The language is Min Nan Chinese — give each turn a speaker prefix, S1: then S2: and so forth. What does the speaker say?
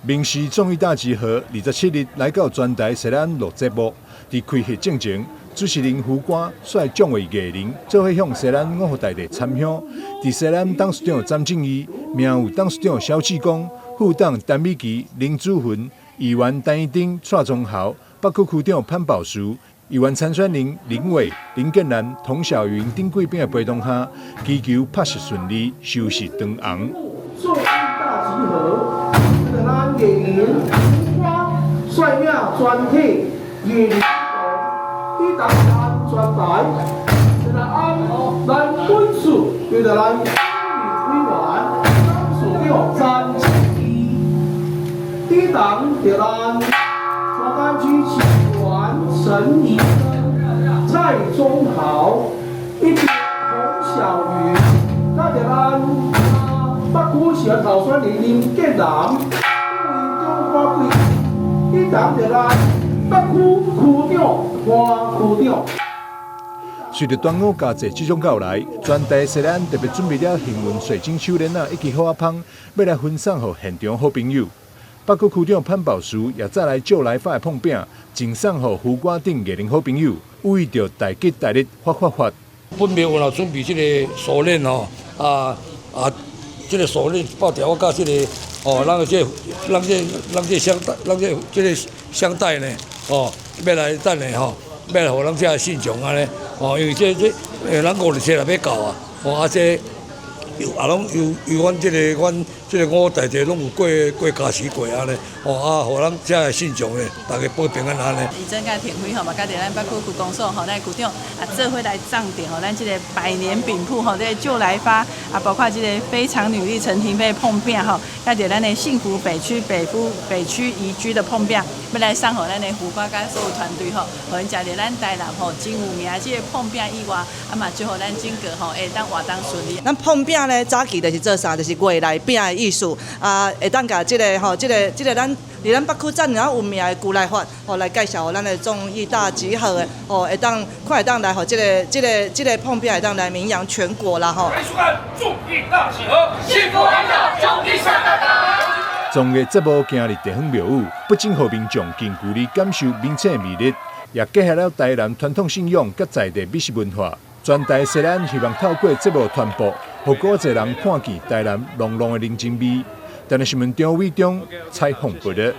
S1: 民視綜藝大集合27日來到全台錫安錄節目，佇開戲進前，主持人胡瓜率眾位藝人做伙向錫安五湖大地參香。佇錫安董事長詹正義、明有董事長蕭志剛、副董陳美琪、林祖雲、議員陳怡貞、蔡宗豪、北區區長潘寶淑、議員參選人林偉、林建南、童小雲等貴賓的陪同下，祈求拍攝順利，收視長紅。
S2: 綜藝大集合，咱藝人胡瓜率領全體藝人一同咱全台，這個按咱本次對著咱委員董事長詹正義，抵當著咱大安區市議員陳怡生、蔡宗豪以及洪小雲，佮著咱北區市候選人林建南、張花貴，以同著咱北區區長黃區長。
S1: 隨著端午佳節即將到來，全台錫安特別準備了幸運水晶手鏈仔以及好仔芳，欲來分送予現場好朋友。北區區長潘寶淑也再來借來發的椪餅，贈送予胡瓜等藝人好朋友，寓意著大吉大利發發發。
S3: 本廟有準備這个鎖鏈吼，啊啊，這个鎖鏈包條我佮這个哦，咱个這個，咱這咱這香袋，咱這這个香袋呢，哦，欲來等下吼，欲來予咱遮信眾按呢，哦，因為這這，咱50歲也欲到啊，哦啊這。啊，攏由由阮這个阮這个五大地攏有過過加持過按呢，哦啊，予咱遮的信眾呢，大家保平安按呢。
S4: 怡珍佮田輝吼嘛，佮著咱北區區公所吼，咱區長啊，做伙來贈著吼，咱這个百年餅鋪吼，這个就來發啊，包括這个非常女力陳亭妃椪餅吼，佮著咱的幸福北區北夫北區宜居的椪餅，欲來送予咱的胡瓜佮所有團隊吼，予𪜶食著咱台南吼真有名這个椪餅以外，啊嘛祝予咱整個吼會當活動順利。
S5: 咱椪餅咧早期就是做啥，就是月來餅的意思啊，會當共這个吼，這个這个咱佇咱北區遮爾有名的舊來發吼來介紹予咱的綜藝大集合的吼，會當看會當來予這个這个這个椪餅會當來名揚全國啦吼。
S6: 歡迎收看綜藝大集合，幸福環島終於上大
S1: 綜藝節目今日地方廟宇，不僅予民眾近距離感受民俗的魅力，也結合了台南傳統信仰佮在地美食文化。全台錫安希望透過節目傳播，予閣濟人看見台南濃濃的人情味。台南新聞張偉中採訪報導。